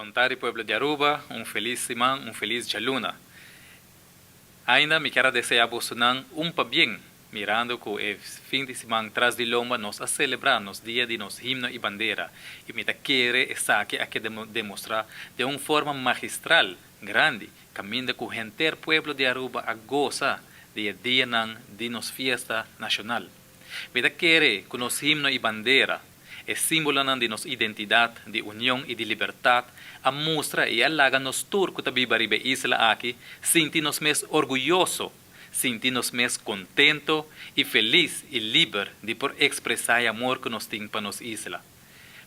Bon tardi pueblo di Aruba, un feliz siman, un feliz djaluna. Ainda mi kier a desea bosonan un pabien, mirando cu e fin di siman tras di lomba nos a celebra nos dia di nos himno y bandera y mi ta kere esaki a keda demostra den un forma magistral grandi caminda cu henter pueblo di Aruba a goza di e dianan di nos fiesta nacional. Mi ta kere cu nos himno y bandera, e simbolonan di nos identidad, di union y di libertad, a mustra y a laga nos tur cu ta biba riba e isla aki sinti nos mes orguyoso, sinti nos mes contento y feliz y liber di por expresa e amor cu nos tin pa nos isla.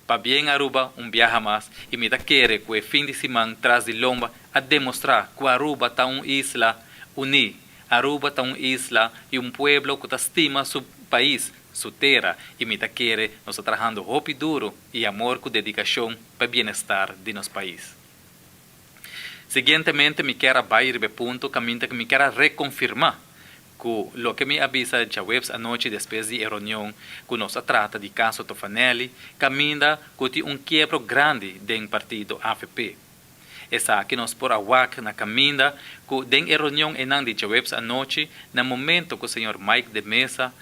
Pabien Aruba un biaha mas y mi ta kere cu e fin di siman tras di lomba a demostra cu Aruba ta un isla uni, Aruba ta un isla y un pueblo cu ta stima su pais, su tera y mi ta kere nos ta trahando hopi duro y amor cu dedicacion pa bienestar di nos pais. Siguientemente mi kier a bay riba e punto caminda cu mi kier a reconfirma cu loke mi a bisa djaweps anochi despues di e reunion cu nos a trata di caso Tofanelli caminda cu tin un kiebro grandi den partido avp. Esaki nos por a wak na caminda cu den e reunion einan di djaweps anochi na momento cu señor Mike de Meza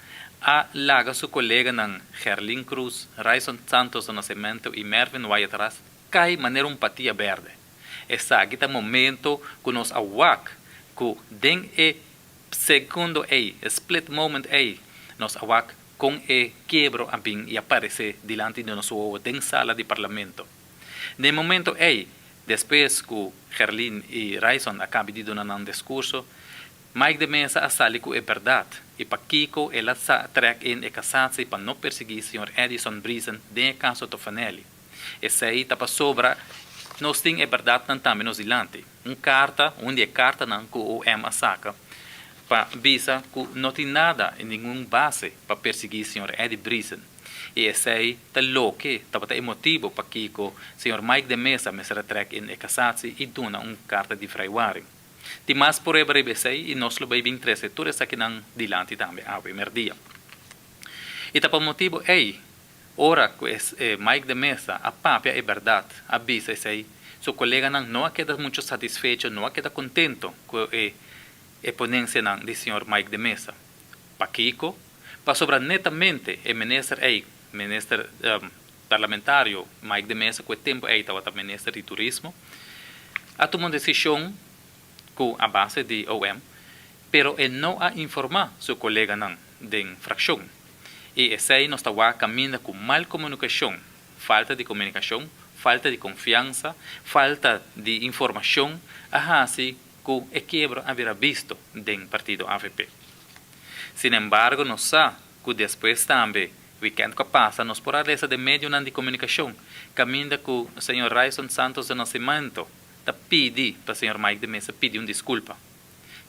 a laga su coleganan Gerlin Cruz, Ryson Santos do Nascimento y Mervin Wyatt-Ras cay manera un patia berde. Esaki ta momento cu nos a wak cu den e segundo ey, e split moment ey, nos a wak con e kiebro a bin y a parece dilanti di nos wowo den sala di Parlamento. Den e momento ey, despues cu Gerlin y Ryson a cabi di duna nan discurso, Mike de Meza a sali cu e berdad y pakico el a trek in e casatie pa no persegui señor Edison Briesen den e caso Tofanelli. Esei ta pasobra nos tin e berdadnan tambe nos dilanti. Un carta, un di e cartanan cu OM a saca pa bisa cu no tin nada y ningun base pa persegui señor Eddie Briesen. Y esei ta loke tabata e motibo pakico señor Mike de Meza mester a trek in e casatie y duna un carta di vrijwaring. Tin mas prueba riba esei y nos lo bay bin trece tur esakinan dilanti tambe awe merdia. Y ta pa motibo ey Ora ku e Mike de Meza a papia e bèrdat, a bisa esei, su koleganan no a keda muchu satisfecho, no a keda kontento ku e e ponensianan di señor Mike de Meza. Pakiko? Pasobra netamente e minister ei, minister parlamentario Mike de Meza ku e tempu ei tabata minister di turismo, a tuma un desishon ku a base di OM, pero e no a informá su koleganan den frakshon. I esei nos ta wak kaminda ku mal komunikashon, falta di komunikashon, falta di konfiansa, falta di informashon a hasi ku e kiebro a bira bisto den partido avp. Sinembargo nos sa ku despues tambe wikènt ku a pasa nos por a lesa den medionan di komunikashon kaminda ku señor Ryson Santos do Nascimento ta pidi pa señor Mike de Meza pidi un diskulpa.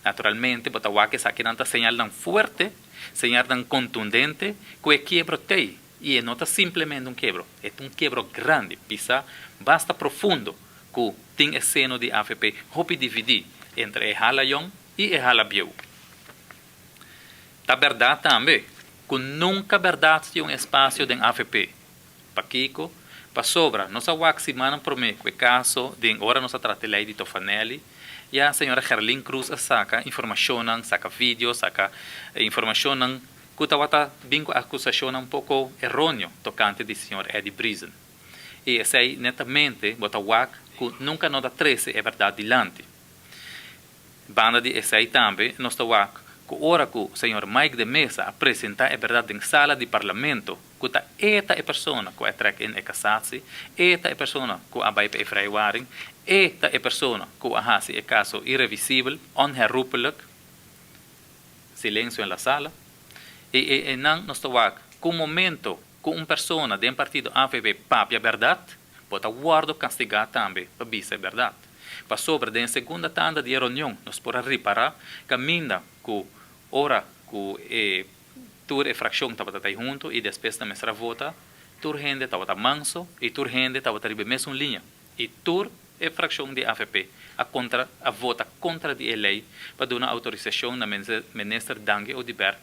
Naturalmente bo ta wak esakinan ta señalnan fuerte, señalnan kontundente ku e kiebro t'ei i e no ta simplemente un kiebro, e ta un kiebro grandi, pisá basta profundo ku tin e seno di avp hopi dividí entre e hala yòn i e hala bieu. Ta bèrdat tambe ku nunka bèrdat tin un espasio den avp. Pakiko? Pasobra nos a wak simannan promé ku e kaso den ora nos a trata e lei di Tofanelli, ya señora Gerlin Cruz a saka informashonnan, saka video, saka informashonnan ku tabata bin ku akusashonnan poko eróneo tokante di señor Eddie Briesen. I esei netamente bo ta wak ku nunka no ta trese e bèrdat dilanti. Banda di esei tambe nos ta wak ku ora ku señor Mike de Meza a presentá e bèrdat den sala di parlamento ku ta e ta e persona ku a trek in e kasatsi, e ta e persona ku a bai pa e vrijwaring, e ta e persona ku a hasi e kaso irrevisibel, onherroepelijk, silencio en la sala. I e einan nos ta wak ku momento ku un persona den partido avp papia bèrdat, bo ta wòrdu kastigá tambe pa bisa e bèrdat. Pasobra den e segunda tanda di e reunion nos por a ripará kaminda ku ora ku e tur e frakshon tabata ta huntu i despues nan mester a vota, tur hende tabata manso i tur hende tabata riba e mesun liña i tur e frakshon di avp a kontra a vota kontra di e lei pa duna outorisashon na minister Dangui Oduber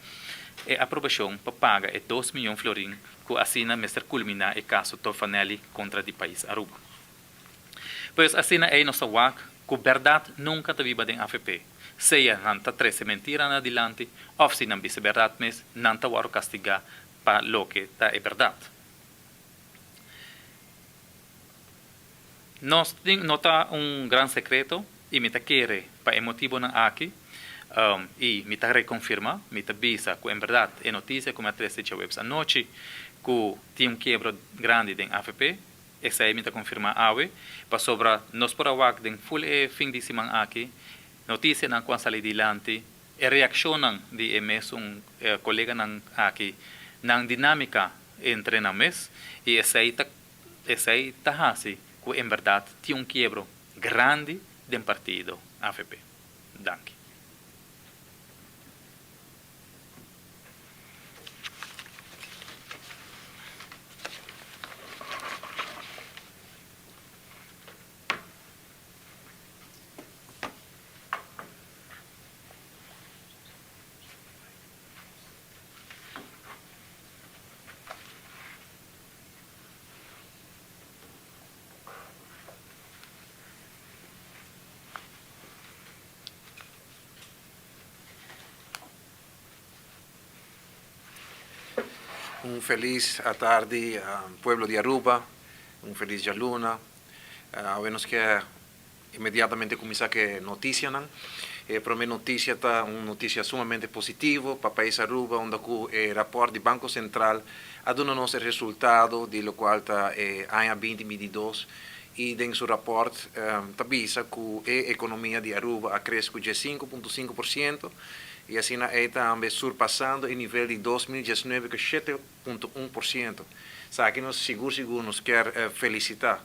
e aprobashon pa paga e dos miyon florin ku asina mester kulminá e kaso Tofanelli kontra di pais Aruba. Pues asina ei nos ta wak ku bèrdat nunka ta biba den avp. Sea nan ta trese mentiranan adilanti òf si nan bisa bèrdat mes, nan ta wòrdu kastigá pa loke ta e bèrdat. Nos tin no ta un gran sekreto i mi ta kere pa e motibonan aki i mi ta rekonfirmá, mi ta bisa ku en bèrdat e notisia ku mi a trese djaweps anochi ku tin un kiebro grandi den avp, Esei mi ta konfirmá awe, pasobra nos por a wak den ful e fin di siman aki notisianan ku a sali dilanti, e reakshonnan di e mesun koleganan aki, nan dinámika entre nan mes, i esei ta esei ta hasi ku en bèrdat tin un kiebro grandi den partido avp. Danki. Un felis atardi pueblo di Aruba, un felis djaluna. Awe nos ke inmediatamente kuminsá ku e notisianan. E promé notisia ta un notisia sumamente positivo pa pais Aruba unda ku e rapòrt di Banko Sentral a duna nos e resultado di lokual ta e aña binti bintidos y den su rapport ta bisa cu e economia di Aruba a crece cu 15.5% y asina ey tambe surpasando e nivel di 2019 cu 7.1%. Esaki nos sigur sigur nos kier felicita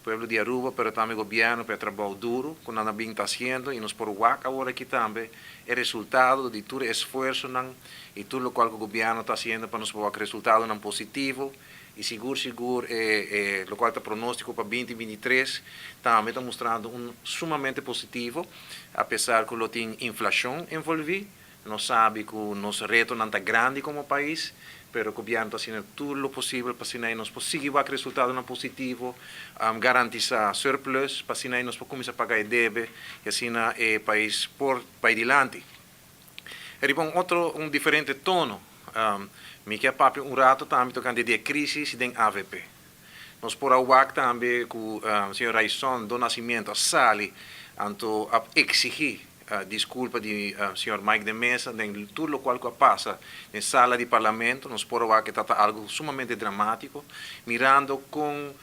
pueblo di Aruba pero tambe gobierno pa e trabou duro cu nan a bin ta haciendo y nos por wak awor aki tambe e resultado di tur e esfuerzonan y tur locual cu gobierno ta haciendo pa nos por wak resultadonan positivo. I sigur sigur e e lokual ta pronóstiko pa binti 23 tambe ta mustrando un sumamente positivo, apesar ku lo tin inflashon envolví. Nos sabi ku nos retonan ta grandi komo pais, pero gobièrnu ta hasiendo tur lo posibel pa asina nos por sigui wak resultadonan positivo, garantisá surplus pa asina nos por kuminsá paga e debe i asina e pais por bai dilanti. Riba un otro, un diferente tono, mi ke a papia un rato tambe tocante di e crisis den avp. Nos por a wak tambe cu señor Raison do Nascimento a sali anto a exigi disculpa di señor Mike de Meza den tur locual cu a pasa den sala di parlamento. Nos por a wak e ta algo sumamente dramatico mirando con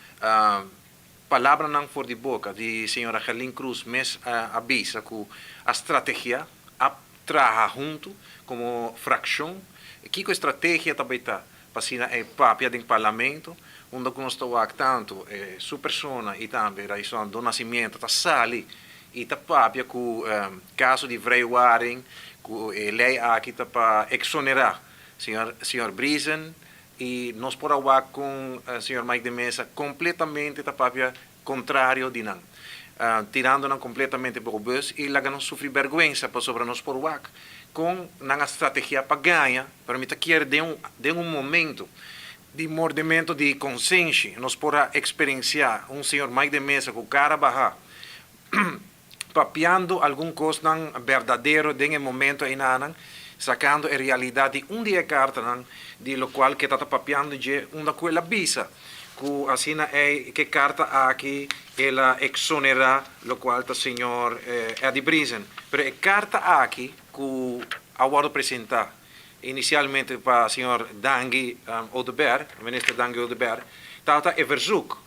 Palabranan for di boka di señora Gerlin Cruz mes a bisa ku a strategia, a traha huntu komo frakshon. Kiko e strategia ta bai ta pa asina e papia den parlamento unda ku nos ta wak tantu su persona i tambe Raison do Nascimento ta sali i ta papia ku kaso di vrijwaring ku e lei aki ta pa eksonera señor Briesen I nos por a wak con señor Mike de Meza completamente ta papia contrario di nan, tirando nan completamente bou bus y laga nan sufri berguensa pasobra nos por wak con nan a strategia pa gaña, pero mi ta kier den un den un momento di mordemento di consenshi nos por a experiencia un señor Mike de Meza cu cara baha papiando algun kosnan berdadero den e momento einanan, sakando e realidat di un di e kartanan di lokual ke ta ta papiando dje, unda ku el a bisa ku asina ei ke karta aki el a eksonerá lokual ta señor Eddie Briesen. Pero e karta aki ku a wòrdu presentá inisialmente pa señor Dangui Oduber, minister Dangui Oduber, tabata e verzoek.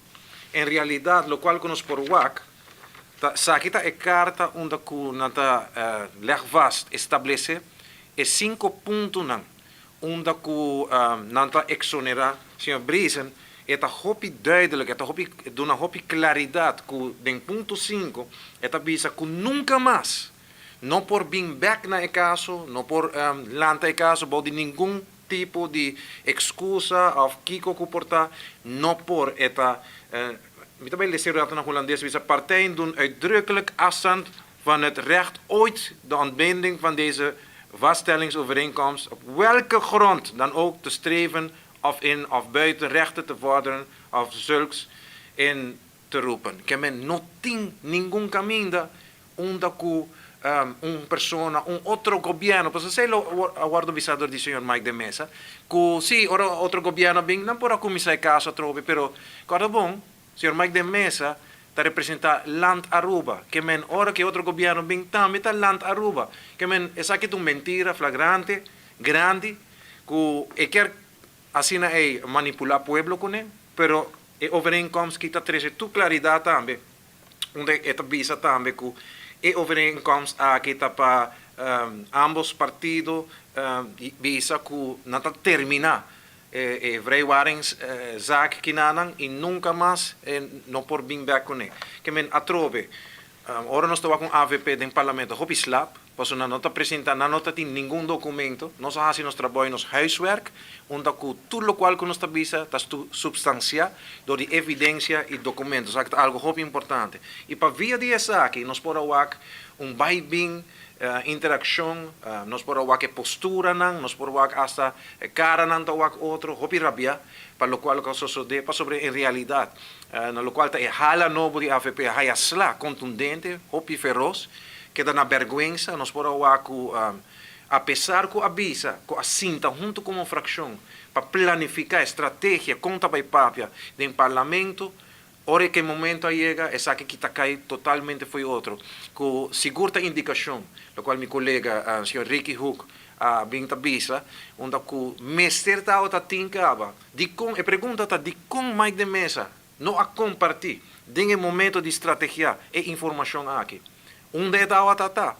En realidat lokual ku nos por wak Ta esaki ta e karta unda ku nan ta leg vast establese e sinku puntonan unda ku nan ta eksonerá señor Briesen. E ta hopi duidelijk, e ta hopi duna hopi klaridat ku den punto sinku e ta bisa ku nunka mas no por bin bèk na e kaso, no por lanta e kaso bou di ningun tipo di excusa of kico cu por ta, no por. E ta, mi ta bay lesa e rato na Hulandes, bisa, Partijen doen uitdrukkelijk afstand van het recht ooit de ontbinding van deze vaststellingsovereenkomst op welke grond dan ook te streven of in of buiten rechten te vorderen of zulks in. te roepen. Ke men no tin ningun kaminda unda ku un persona, un otro gobièrnu, pasobra esei lo a wòrdu bisa dor di señor Mike de Meza, ku si ora otro gobièrnu a bin nan por a kuminsá e kaso atrobe, pero kòrda bon, señor Mike de Meza ta representá Land Aruba, ke men ora ku e otro gobièrnu bin tambe ta Land Aruba, ke men esaki ta un mentira flagrante, grandi, ku e kier asina ei manipulá pueblo kuné, pero e overeenkomst ki ta trese tur klaridat tambe. Unda e ta bisa tambe ku e overeenkomst aki ta pa ambos partido bisa ku nan ta terminá e vrijwaringszaak kinanan i nunka mas no por bin bèk kuné. Ke men atrobe ora nos ta wak un avp den parlamento hopi slap pasobra nan no ta presenta, nan no ta tin ningun documento. Nos a haci nos trabou y nos huiswerk unda cu tur locual cu nos ta bisa ta substancia door di evidencia y documento. Esaki ta algo hopi importante. Y pa via di esaki nos por a wak un bay bin interaccion, nos por a wak e posturanan, nos por wak hasta e caranan ta wak otro, hopi rabia pa locual cu a sosode, pasobra en realidad na locual ta e hala nobo di avp a haya sla contundente, hopi feroz. Keda na bèrgwensa, nos por a wak ku apesar ku a bisa ku a sinta huntu komo frakshon pa planifiká e strategia kon ta bai papia den parlamento, ora e ke momento a yega esaki kita kai totalmente fo'i otro, ku sigur ta indikashon, lokual mi kolega señor Ricky Hoek a bin ta bisa, unda ku mester tabata tin kaba. Dikon, e pregunta ta dikon Mike de Meza no a kompartí den e momento di strategiá e informashon aki. Unda e tabata ta?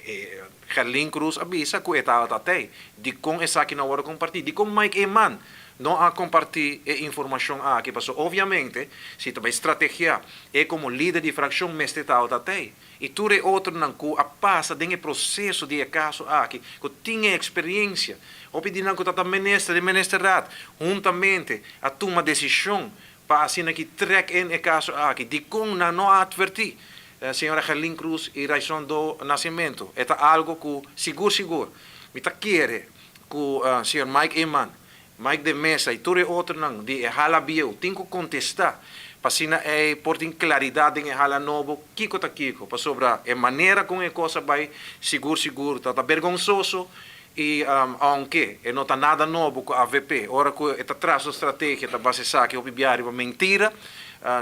E Gerlin Cruz a bisa ku e tabata tei. Dikon esaki no a wòrdu kompartí? Dikon Mike Eman no a kompartí e informashon aki? Pasobra obviamente si ta bai strategiá e komo lider di frakshon mester tabata tei. I tur e otronan ku a pasa den e proseso di e kaso aki, ku tin e eksperiensia, hopi di nan ku tabata minister den ministerraad, huntamente a tuma desishon pa asina ki trek in e kaso aki. Dikon nan no a atvertí señora Gerlin Cruz i Raison do Nascimento? E ta algo ku sigur sigur mi ta kere ku señor Mike Eman, Mike de Meza i tur e otronan di e hala bieu tin ku kontestá pa asina ei por tin klaridat den e hala nobo kiko ta kiko, pasobra e manera kon e kos a bai sigur sigur ta ta bergonsoso i ounke e no ta nada nobo ku avp ora ku e ta traha su strategia ta basa esaki hopi biaha riba mentira,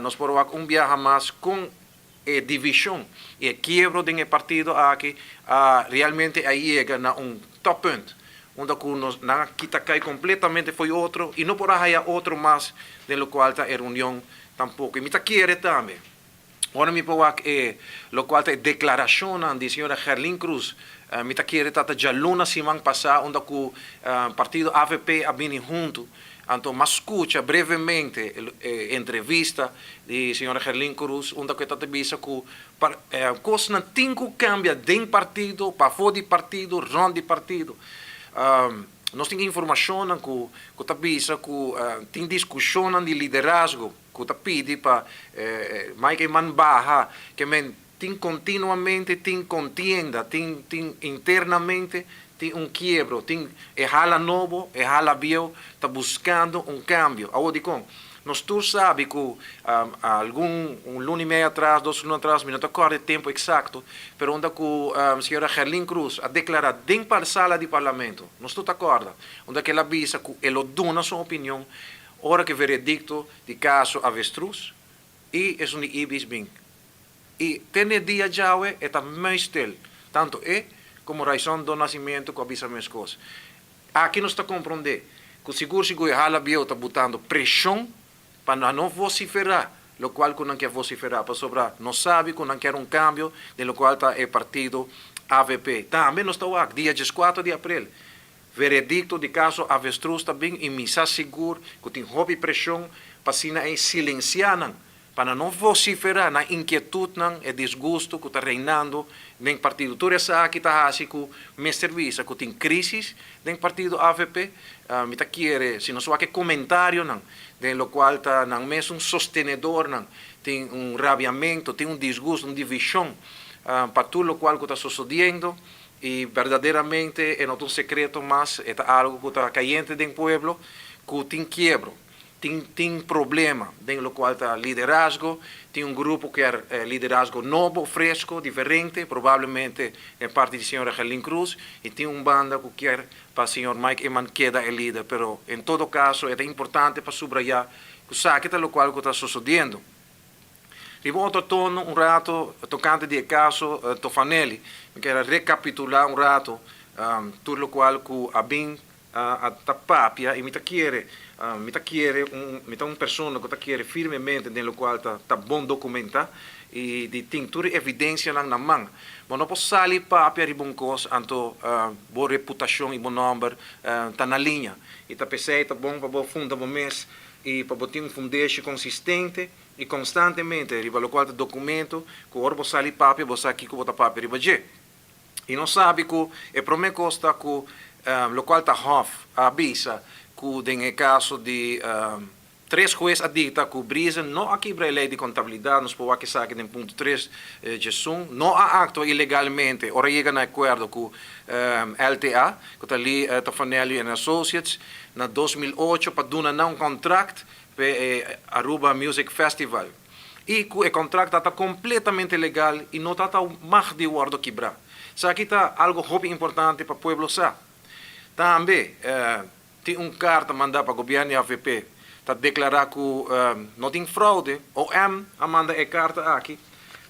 nos por wak un biaha mas kon e divishon i e kiebro den e partido aki a realmente a yega na un toppunt unda ku nos nan a kita kai kompletamente fo'i otro i no por a haya otro mas den lokual ta e reunion tampoko. I mi ta kere tambe ora mi por wak e lokual ta e deklarashonnan di señora Gerlin Cruz mi ta kere ta ta djaluna siman pasá unda ku partido avp a bini huntu. Anto m'a scucha brevemente e entrevista di señora Gerlin Cruz unda cu e ta ta bisa cu cosnan tin cu cambia den partido, pafo di partido, rond di partido. Nos tin informacionnan cu ta bisa cu tin discusionnan di liderazgo cu ta pidi pa Mike Eman baha, ke men tin continuamente tin contienda, tin tin internamente tin un kiebro, tin e hala nobo, e hala bieu ta buscando un cambio. Awor dicon? Nos tur sabi cu algun un luna y medio atras, dos luna atras, mi no ta corda e tempo exacto, pero unda cu señora Gerlin Cruz a declara den sala di parlamento, nos tur ta corda, unda cu el a bisa cu e lo duna su opinion ora cu e veredicto di caso Avestruz y esun di Ibis bin. I te n'e dia djawe e ta muisstil, tantu e komo Raison do Nascimento ku a bisa meskos. Aki nos ta komprondé ku sigur sigur e hala bieu ta butando preshon pa nan no vosiferá lokual ku nan kier vosiferá, pasobra nos sabi ku nan kier un kambio den lokual ta e partido avp. Tambe nos ta wak dia dieskuater di aprel veredikto di kaso Avestruz ta bin i mi sa sigur ku tin hopi preshon pa asina ei silensiá nan Pa nan no vociferá nan inkietudnan, e disgusto ku ta reinando den partido. Tur esaki ta hasi ku mester bisa ku tin krísis den partido avp. Mi ta kere, si nos wak e komentarionan den lokual ta nan mesun sostenedornan, tin un rabiamentu, tin un disgusto, un divishon pa tur lokual ku ta sosodiendo i berdaderamente e no ta un sekreto mas, e ta algu ku ta kayente den pueblo ku tin kiebro. Tin problema den locual ta liderazgo, tin un grupo kier liderazgo nobo, fresco, diferente, probablemente e parti di señora Gerlien Croes, y tin un banda cu kier pa señor Mike Eman keda e lider, pero en todo caso e ta importante pa subraya cu esaki ta locual cu ta sucediendo. Riba un otro tono un rato tocante di e caso Tofanelli, mi kier a recapitula un rato tur locual cu a bin a ta papia y mi ta kere, mi ta kere un, mi ta un persona cu ta kere firmemente den locual ta ta bon documenta y di tin tur e evidencianan na man. Bo no por sali papia riba un cos anto bo reputacion y bo nomber ta na liña. Y ta pesey ta bon pa bo funda bo mes y pa bo tin un fundeshi consistente y constantemente riba locual ta documento cu ora bo sali papia bo sa kico bo ta papia riba dje. Y nos sabi cu e prome cos ta cu locual ta Hof a bisa cu den e caso di tres huez a dicta cu Briesen no a kibra e ley di contabilidad, nos por wak esaki den punto tres djesun, no a actua ilegalmente ora yega na acuerdo cu LTA, cu ta Lee Tofanelli and Associates, na 2008 pa duna nan un contract p'e e Aruba Music Festival. Y cu e contract ta ta completamente legal y no ta ta mag di wordo kibra. Esaki ta algo hopi importante pa pueblo sa. Tambe tin un carta manda pa gobierno di avp ta declara cu no tin fraude. OM a manda e carta aki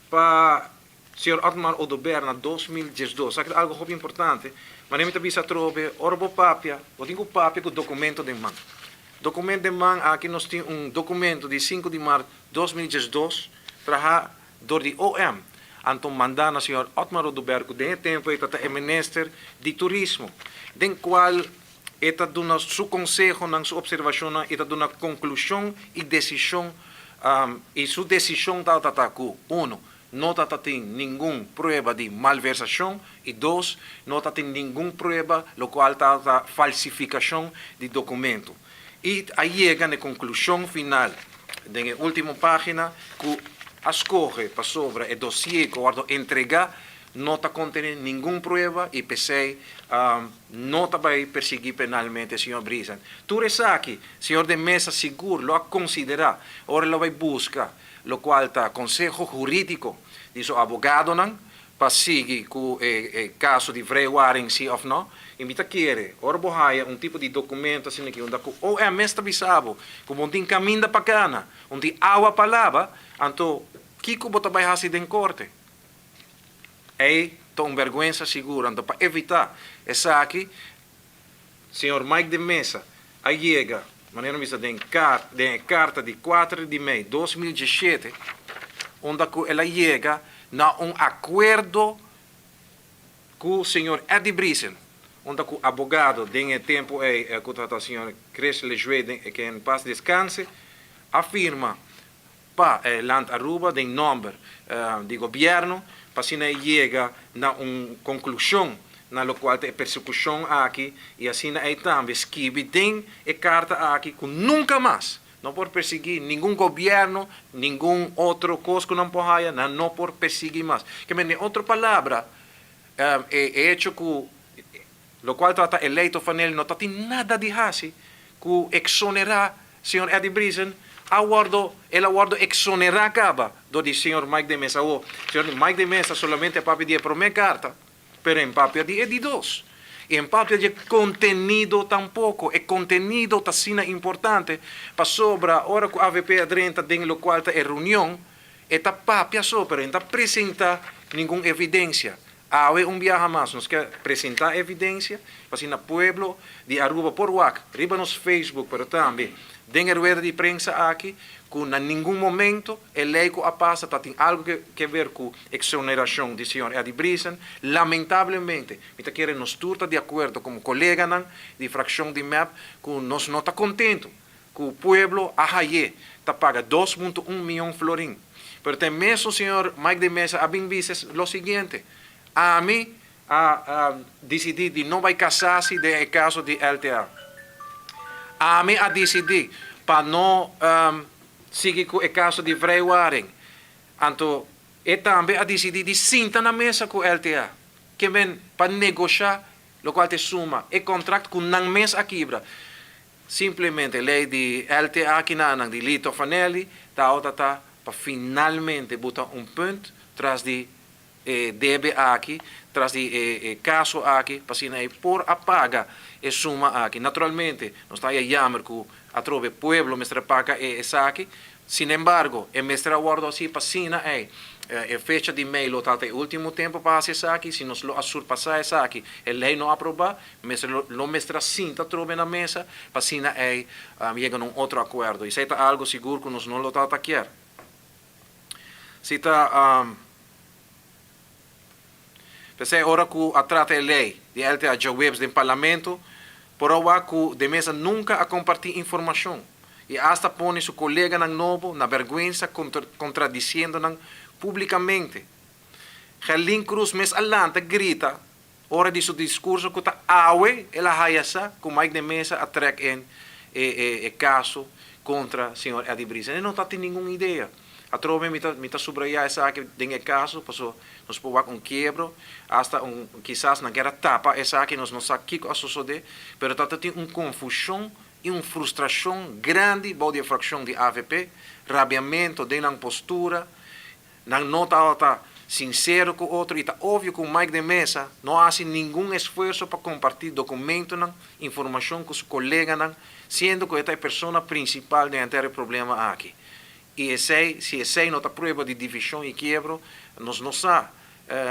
pa Señor Otmar Oduber na 2012. Esaki ta algo hopi importante. Manera mi ta bisa atrobe, ora bo papia, bo tin cu papia cu documento den man. Documento den man, aki nos tin un documento di sinku di mart 2012, traha dor di OM, anto manda na señor Otmar Oduber cu den e tempo ei ta ta e minister di turismo, den cual e ta duna su consehonan, su observacionnan, e ta duna conclusion y decision, y su decision ta ta cu, uno, no ta ta tin ningun prueba di malversacion y dos, no ta tin ningun prueba locual ta ta falsificacion di documento. Y a yega na e conclusion final den e ultimo pagina cu a scoge pasobra e dossier cu a wordo entrega no ta contene ningun prueba y p'esey no ta bay persigui penalmente señor Briesen. Tur esaki señor De Meza sigur lo a considera ora lo bay busca locual ta conseho huridico di su abogadonan pa sigui cu e caso di vrijwaring si of no. Y mi ta kere ora bo haya un tipo di documento asina aki unda cu OM mes ta bisa bo cu bo no tin caminda pa cana, no tin awa pa laba, anto kico bo ta bay haci den corte? Ey ta un berguensa sigur. Anto pa evita esaki, Señor Mike de Meza a yega, manera mi bisa den den e carta di kuater di mei 2017, unda cu el a yega na un acuerdo cu señor Eddie Briesen, unda cu abogado den e tempo ey cu tabata señor Chris Lejuez, den que en paz descanse, a firma pa e Land Aruba den nomber di gobierno pa asina e yega na un conclusion na locual ta e persecucion aki y asina ey tambe skibi den e carta aki cu nunca mas no por persigui ningun gobierno, ningun otro cos cu nan por haya, nan no por persigui mas. Keme den otro palabra e hecho cu locual ta e ley Tofanelli no ta tin nada di haci cu exonera Señor Eddie Briesen a wordo, el a wordo exonera caba door di señor Mike de Meza. Awo, señor Mike de Meza solamente a papia di e prome carta, pero en papia di e di dos. Y en papia di e contenido tampoco. E contenido ta asina importante pasobra ora cu avp a drenta den locual ta e reunion, e ta papia so, pero en ta presenta ningun evidencia. Awe un biaha mas nos ke presenta evidencia pa asina pueblo di Aruba por wak riba nos Facebook pero tambe den e rueda di prensa aki cu na ningun momento e ley cu a pasa ta tin algo ke ver cu exoneracion di señor Eddie Briesen. Lamentablemente mi ta kere nos tur ta di acuerdo como coleganan di fraccion di mep cu nos no ta contento cu pueblo a haye ta paga 2.1 miyon florin. Pero te mesun señor Mike de Meza a bin bisa lo siguiente, Ami a dicidi di no bay casasi den e caso di LTA. Ami a dicidi pa no sigui cu e caso di vrijwaring. Anto e tambe a dicidi di sinta na mesa cu LTA. Ke men pa negosha locual ta e suma, e contract cu nan mes a kibra. Simplemente ley di LTA kinanan di Lito Fanelli ta ota ta pa finalmente buta un punt tras di e debe aki, tras di e caso aki, pa asina e por a paga e suma aki. Naturalmente, nos ta haya jammer cu atrobe pueblo mester a paga e esaki, sinembargo, e mester a wordo haci pa asina ey e fecha di mei lo ta ta e ultimo tempo pa haci esaki, si nos lo a surpasa esaki, e ley no aproba, mester lo mester a sinta atrobe na mesa pa asina ey yega na un otro acuerdo. Esey ta algo sigur cu nos no lo ta ta kier. Si ta P'esei ora ku a trata e lei di LTA djaweps den Parlamento, por a wak ku De Meza nunka a kompartí informashon i asta pone su koleganan nobo na bèrgwensa kontradisiendo nan públikamente. Gerlin Cruz mes a lanta grita ora di su diskurso ku ta awe el a haya sa ku Mike De Meza a trèk in e kaso kontra señor Eddie Briesen. E no ta tin ningun idea. Atrobe mi ta mi ta subrayá esaki den e kaso paso nos por wak un kiebro, asta un kisas nan kier a tapa esaki, nos no sa kiko a sosodé, pero ta ta tin un konfushon i un frustrashon grandi bou di e frakshon di avp, rabiamento den nan postura, Nan no tabata sincero cu otro y ta obvio cu Mike de Meza no a haci ningun esfuerzo pa comparti documentonan, informacion cu su coleganan, siendo cu e ta e persona principal den henter e problema aki. Y esey, si esey no ta prueba di division y kiebro, nos no sa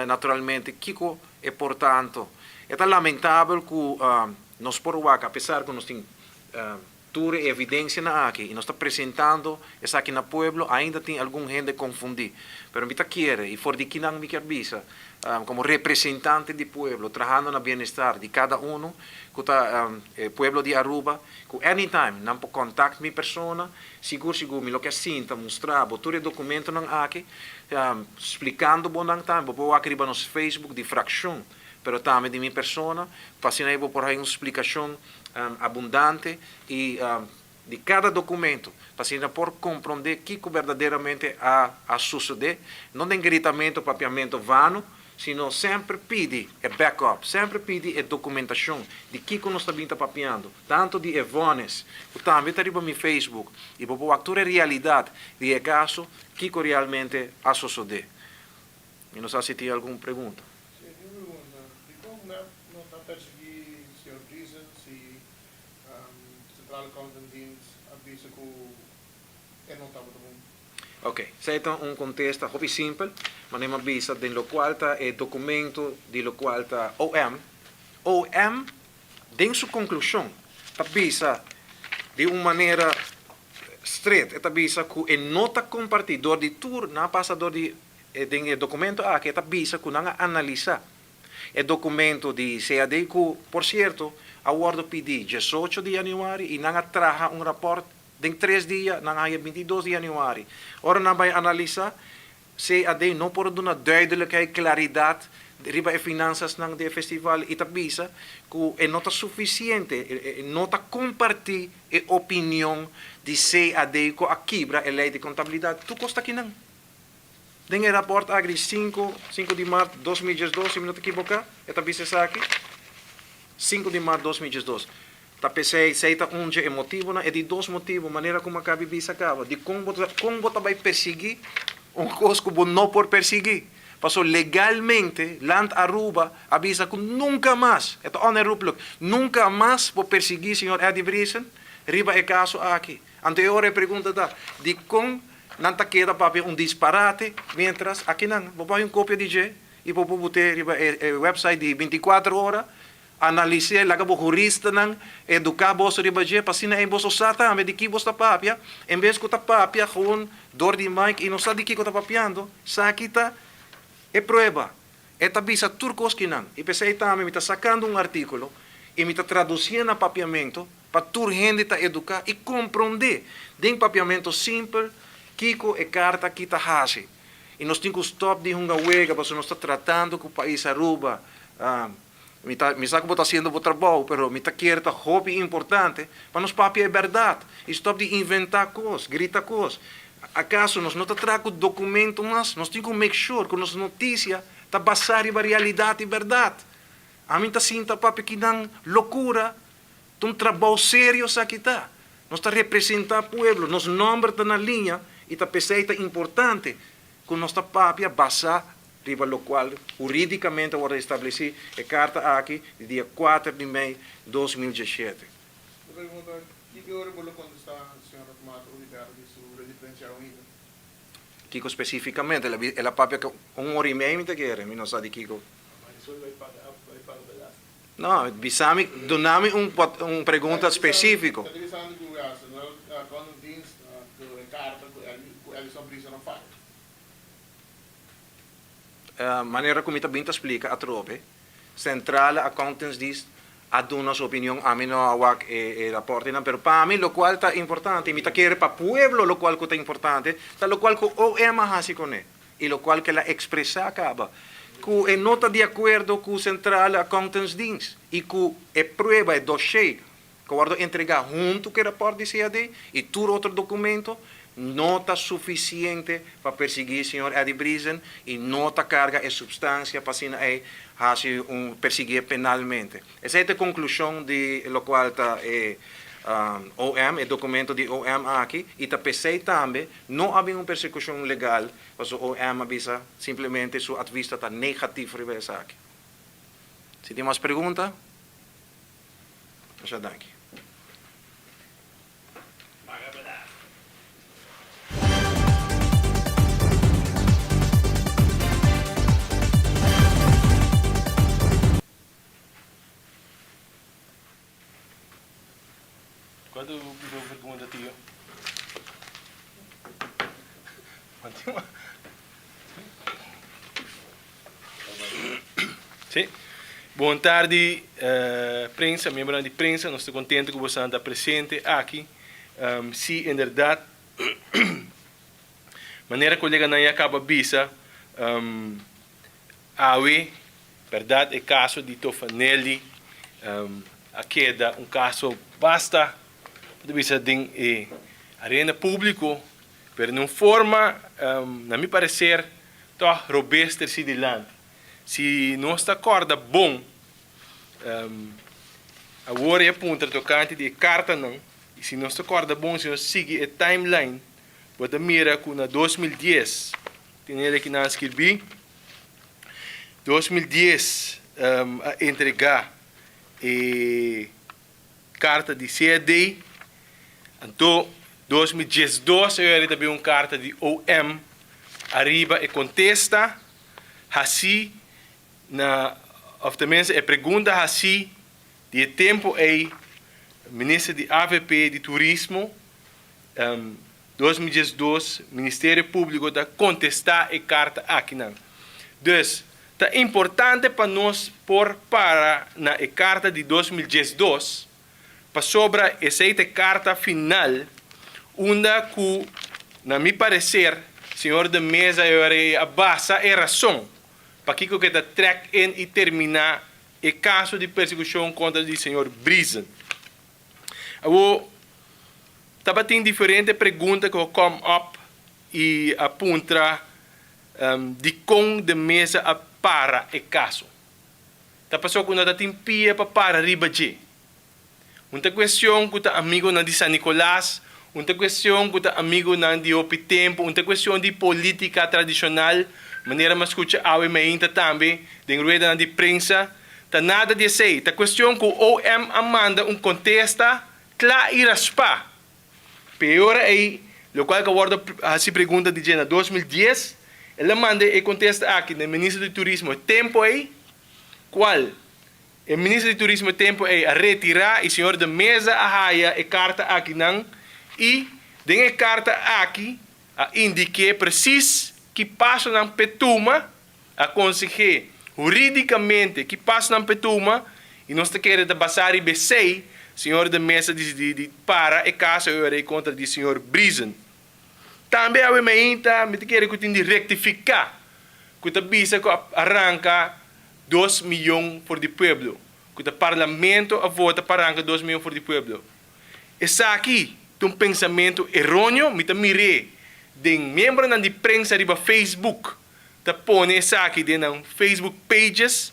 naturalmente kico e por tanto. E ta lamentabel cu nos por wak, a pesar cu nos tin Tur e evidencianan aki y nos ta presentando esaki na pueblo, ainda tin algun hende confundi. Pero mi ta kere y for di kinan mi kier bisa, como representante di pueblo, trahando na bienestar di cada uno cu ta e pueblo di Aruba, cu anytime nan por contact mi persona, sigur sigur mi lo kier sinta mustra bo tur e documentonan aki, splicando bo nan tambe. Bo por wak riba nos Facebook di fraccion, pero tambe di mi persona, pa asina bo por haya un splicacion abundante y di cada documento pa asina por comprende kico berdaderamente a sucede, no den gritamento, papiamento vano, sino semper pidi e backup, semper pidi e documentacion di kico nos ta bin ta papiando, tanto di e vonnis cu tambe ta riba mi Facebook y bo por wak tur e realidad di e caso, kico realmente a sucede. Mi no sa si tin algun pregunta. Si, tin un pregunta. Dikon mep no ta persiguí señor Driessen si Centrale Accountantsdienst a bisa ku e no tabata bon? Ok, esei ta un kontesta hopi simpel, manera mi a bisa den lokual ta e dokumento di lokual ta OM. OM den su konklushon ta bisa di un manera stret, e ta bisa ku e no ta kompartí dor di tur nan a pasa dor di Den e documento aki e ta bisa cu nan a analisa e documento di CAD cu, por cierto, a wordo pidi diesocho di januari y nan a traha un rapport den tres dia, nan a haya bintidos di januari. Ora nan bay analisa, CAD no por a duna duidelijkheid, claridad riba e finanzasnan di e festival y ta bisa cu e no ta suficiente, e no ta comparti e opinion di CAD cu a kibra e ley di contabilidad. Tur cos ta kinan. Den e rapòrt agri sinku, sinku di mart 2012, si mi no ta kiboká, e ta bisa esaki, sinku di mart 2012. Ta p'esei, esei ta un dje e motibunan. E di dos motibu, manera ku mi a kabi bisa kaba, dikon bo ta, kon bo ta bai persiguí un kos ku bo no por persiguí? Pasobra legalmente Land Aruba a bisa ku nunka mas, e ta onherroepelijk, nunka mas por persiguí señor Eddie Briesen riba e kaso aki. Anto e ora e pregunta ta, dikon nan ta keda papia un disparate, mientras akinan bo por hay un kopia di dje i bo por but'é riba e website di bintikuater ora, analis'é, laga bo huristanan eduká boso riba dje, pa asina ei boso sa tambe di ki bos ta papia, en bes ku ta papia gewoon dor di mic i no sa di kiko ta papiando, esaki ta e prueba. E ta bisa tur kos kinan. I p'esei tambe mi ta sakando un artíkulo i mi ta tradusié na papiamentu pa tur hende ta eduká i komprondé den papiamentu simpel kiko e karta aki ta hasi. I nos tin ku stòp di hunga wega pasobra nos ta tratando ku pais Aruba. Mi ta mi sa ku bo ta hasiendo bo trabou pero mi ta kier ta hopi importante pa nos papia e bèrdat i stòp di inventá kos, grita kos. Akaso nos no ta traha ku dokumento mas? Nos tin ku make sure ku nos notisia ta basá riba realidat i bèrdat. Ami ta sinta papia kinan lokura. Ta un trabou serio esaki ta. Nos ta representá pueblo, nos nòmber ta na liña i ta p'esei ta importante ku nos ta papia basá riba lokual hurídikamente a wòrdu establesí e karta aki di dia kuater di mei 2017. Mi pregunta, Kiko ora bo lo kontestá señor Rachmat Oduber di su residencia ainda? Kiko spesífikamente? El a papia ku un ora i mei mi ta kere, mi no sa di kiko. Marisol bai paga bai paga belasting. No, bisa mi, duna mi un un pregunta spesífiko. Ta bisando ku ya Central Accounting Dienst ku e karta ku ku Edison Briesen a file. Manera ku mi ta bin ta splika atrobe, Centrale Accountantsdienst a duna su opinion, ami no a wak e raportenan, pero pa mi lokual ta importante, i mi ta kere pa pueblo lokual ku ta importante, ta lokual ku OM a hasi kuné i lokual ku el a ekspresá kaba, ku e no ta di akuerdo ku Centrale Accountantsdienst i ku e prueba, e dossier ku a wòrdu entregá huntu ku e rapòrt di CAD i tur otro dokumento, no ta sufisiente pa persiguí señor Eddie Briesen i no ta karga e supstansia pa asina ei hasi un persiguié penalmente. Esei ta e konklushon di lokual ta e OM, e dokumento di OM aki, i ta p'esei tambe no a bin un persekushon legal pasobra OM a bisa simplemente su advis ta ta negativo riba esaki. Si tin mas pregunta? Masha danki. Cuanto pregunta tio? Sí. Bon tardi prensa, miembronan di prensa. Nos ta contento cu boso ta presente aki. Si inderdaad manera coleganan ya caba bisa awe berdad e caso di Tofanelli a keda un caso basta bo ta bisa den e arena publico pero den un forma na mi parecer tog robes terci dilanti. Si nos ta kòrda bon, awor e a puntra tokante di e kartanan, i si nos ta kòrda bon, si nos sigui e timeline, bo ta mira ku na 2010, tin hende ki nan a skirbí, 2010 a entregá e karta di CAD, anto 2012 e ta bin un karta di OM ariba e kontesta. Hasí na òf tenminste e pregunta hasí di e tempu ei minister di avp di turismo 2012 Ministerio Públiko ta kontestá e karta akinan. Dus ta importante pa nos por para na e karta di 2012 pasobra esei ta e karta final unda ku na mi pareser señor de Meza e ora ei a basa e rason pakiko ku e ta trèk in i terminá e kaso di persekushon kontra di señor Briesen. Awor tabatin diferente pregunta ku a kòm òp i a puntra dikon de Meza a para e kaso. Ta pasobra ku no ta tin pia pa para riba dje. Un ta kuestion ku ta amigonan di San Nicolas, un ta kuestion ku ta amigonan di hopi tempu, un ta kuestion di politica tradishonal, manera mi a skucha awe meinta tambe den ruedanan di prensa. Ta nada di esei. Ta kuestion ku OM a manda un kontesta kla i raspá. Peor ei, lokual ku a wòrdu hasi pregunta di dje na 2010, el a manda e kontesta aki na e minister di turismo e tempu ei, kual e minister di turismo e tempu ei a retirá i señor de Meza a haya e karta akinan i den e karta aki a indik'é presis ki pasonan p'e tuma, a konseh'é hurídikamente ki pasonan p'e tuma i nos ta kere ta basá riba esei, señor de Meza disidí di para e kaso e ora ei kontra di señor Briesen. Tambe awe mainta mi ta kere ku tin di rektifiká ku ta bisa ku a ranka 2 miyon for di pueblo, ku ta parlamento a vota pa ranka 2 miyon for di pueblo. Esaki ta un pensamentu eróneo, mi ta mir'é den miembronan di prensa riba Facebook ta pone esaki den nan Facebook pages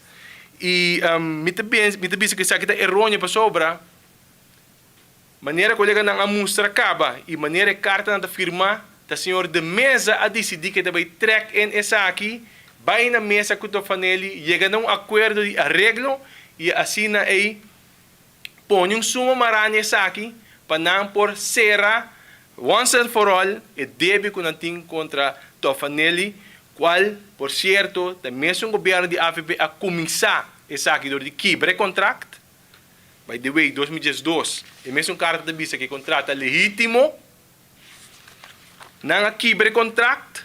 i mi ta mi ta bisa ku esaki ta eróneo pasobra. Manera koleganan a mustra kaba i manera e kartanan ta firmá, ta señor De Meza a disidí ku e ta bai trèk in esaki, bai na mesa ku Tofanelli, yega na un akuerdo di areglo i asina ei pone un suma mará na esaki pa nan por sera once and for all e debe ku nan tin kontra Tofanelli, kual por sierto ta mesun gobièrnu di avp a kuminsá esaki dor di kibra e kontrakt. By the way, 2012, e mesun karta ta bisa ku e kontrakt ta legítimo. Nan a kibra e kontrakt,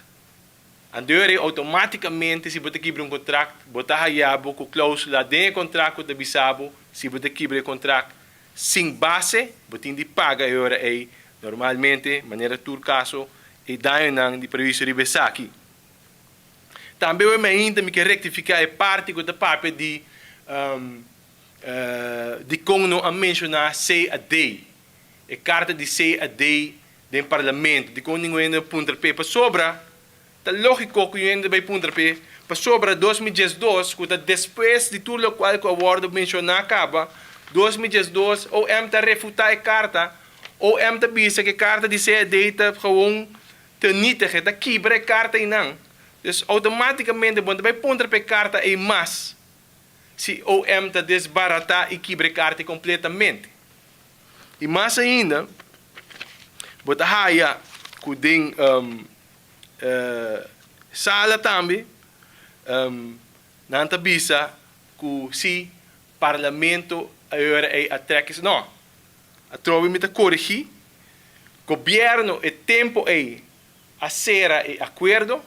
anto e ora ei outomátikamente si bo ta kibra un kontrakt, bo ta haya bo ku klóusula den e kontrakt ku ta bisa bo si bo ta kibra e kontrakt sin base, bo tin di paga e ora ei normalmente, manera tur kaso, e dañonan di prehuiso riba esaki. Tambe ora mi ainda mi ke rektifiká e parti ku ta papia di Dikon no a menshoná CAD, e karta di CAD den parlamento? Dikon ningun hende a puntra p'e? Pasobra ta lógiko ku un hende bai puntra p'e, pasobra 2012, ku ta despues di tur lokual ku a wòrdu menshoná kaba, 2012 OM ta refutá e karta, OM ta bisa ku e karta di CAD ta gewoon te nietig, e ta kibra e karta einan. Dus outomátikamente bo no ta bai puntra p'e karta ei mas. Si OM ta desbaratá i kibra e karta kompletamente. I mas ainda, bo ta haya ku den sala tambe nan ta bisa ku si parlamento a ora ei a trek es. No, atrobe mi ta korigí, gobièrnu e tempu ei a sera e akuerdo.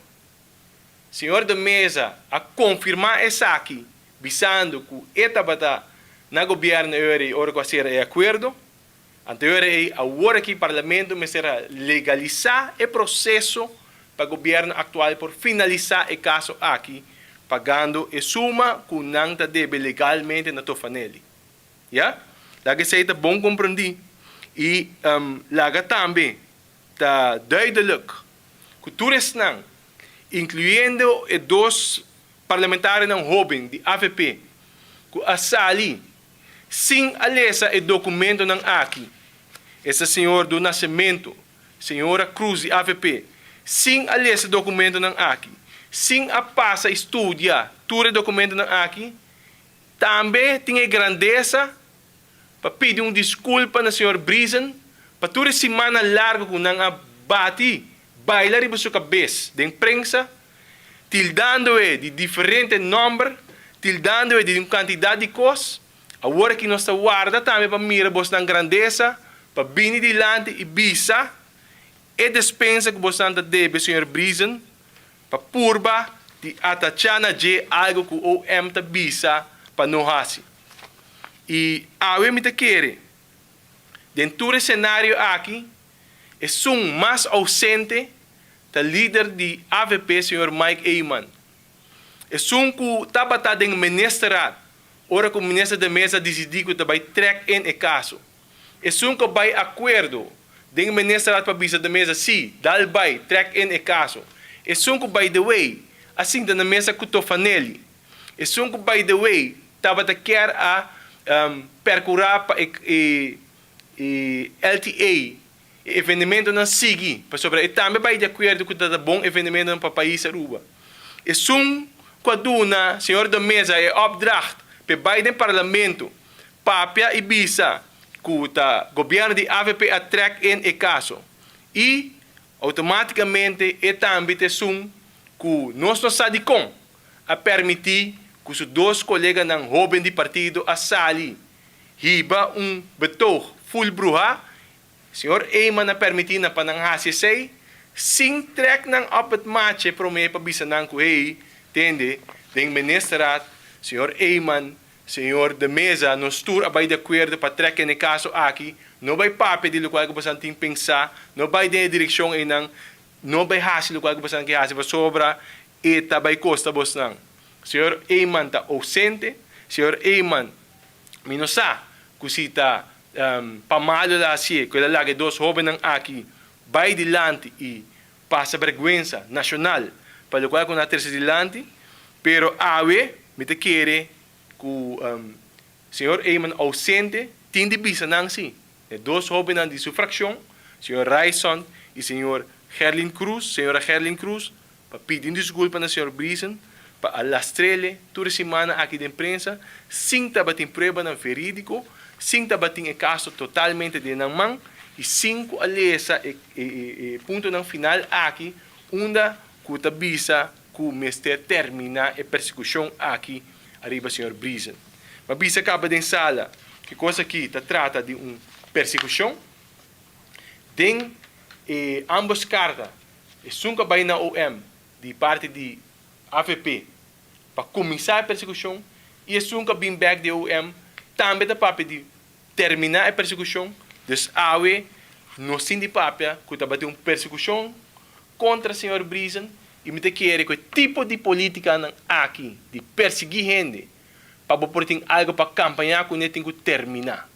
Señor de Meza a konfirmá esaki bisando ku e tabata na gobièrnu e ora ei ora ku a sera e akuerdo. Anto e ora ei awor aki parlamento mester a legalisá e proseso pa gobièrnu aktual por finalisá e kaso aki pagando e suma ku nan ta debe legalmente na Tofanelli. Ya? Laga esei ta bon komprendí i laga tambe ta duidelik ku tur esnan, inkluyendo e dos parlamentarionan hóben di avp ku a sali sin a lesa e dokumentonan aki, esta señor Do Nascimento, señora Cruz di avp, sin a lesa e dokumentonan aki, sin a pasa i studia tur e dokumentonan aki, tambe tin e grandesa pa pidi un disculpa na señor Briesen pa tur e simannan largo cu nan a bati baila riba su cabes den prensa, tildando e di diferente nomber, tildando e di un cantidad di cos. Awor aki nos ta warda tambe pa mira bosnan grandesa pa bini dilanti y bisa e despensa cu bosnan ta debe señor Briesen pa purba di atacha na dje algo cu OM ta bisa pa no haci. Y awe mi ta kere, den tur e scenario aki, esun mas ausente ta lider di avp señor Mike Eman. Esun cu tabata den ministerraad ora cu minister de Meza dicidi cu ta bay trek in e caso. Esun cu a bay acuerdo den ministerraad pa bisa de Meza si, dal bay, trek in e caso. Esun cu by the way a sinta na mesa cu Tofanelli. Esun cu by the way tabata kier a percura pa e LTA, e evenementonan sigui, pasobra e tambe bay di acuerdo cu ta ta bon evenementonan pa pais Aruba. Esun cu a duna señor de Meza e opdracht p'e bay den parlamento papia y bisa cu ta gobierno di avp a trek in e caso y automaticamente e tambe ta esun cu nos no sa dicon a permiti cu su dos coleganan hoben di partido a sali hiba un betoog full bruha, señor Eman a permiti nan pa nan haci esey sin trek nan op het matje prome pa bisa nan cu hey, tende, den ministerraad, señor Eman, señor De Meza, nos tur a bay di acuerdo pa trek en e caso aki, no bay papia di locual cu bosan tin pensa, no bay den e direccion eynan, no bay haci locual cu bosan ke haci pasobra e ta bay costa bosnan. Señor Eman ta ausente, señor Eman mi no sa cu si ta pa malo el a hacié cu el a laga e dos hobennan aki bay dilanti y pasa berguensa nacional pa locual cu nan a trece dilanti, pero awe mi ta kere cu señor Eman ausente tin di bisa nan si. E dos hóbennan di su frakshon, señor Ryçond i señor Gerlin Cruz, señora Gerlin Cruz, pa pidi un diskulpa na señor Briesen pa a lastrele tur e simannan aki den prensa sin tabatin pruebanan verídiko, sin tabatin e kaso totalmente den nan man i sin ku a lesa e e puntonan final aki unda ku ta bisa ku mester terminá e persekushon aki ariba señor Briesen. Ma bisa kaba den sala ku e kos aki ta trata di un persekushon. Den e ambos karta esun ku a bai na OM di parti di avp pa kuminsá e persekushon i esun ku a bin bèk di OM tambe ta papia di terminá e persekushon. Dus awe nos tin di papia ku tabatin un persekushon kontra señor Briesen i mi ta kere ku e tipo di politikanan aki di persiguí hende pa bo por tin algu pa kampañá kuné tin ku terminá.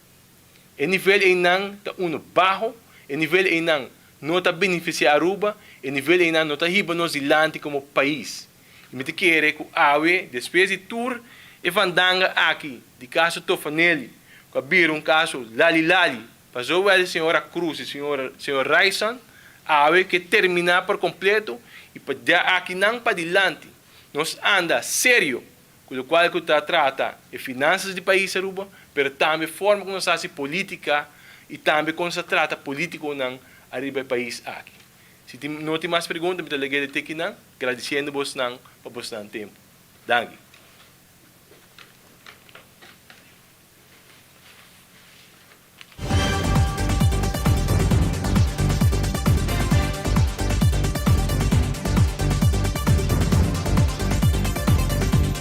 E nivel einan ta uno baho, e nivel einan no ta beneficia Aruba, e nivel einan no ta hiba nos dilanti como pais. Y mi ta kere cu awe, despues di tur e vandanga aki di caso Tofanelli, cu a bira un caso lali lali pa zowel señora Cruz y señor señor Ryçond, awe ke termina por completo y pa dia akinan padilanti nos anda serio Ku lokual ku ta trata e finansas di pais Aruba, pero tambe forma ku nos hasi politika i tambe kon nos ta trata politikonan ariba e pais aki. Si tin no tin mas pregunta mi ta lag'é de teki nan, gradisiendo bosnan pa bosnan tempu. Danki.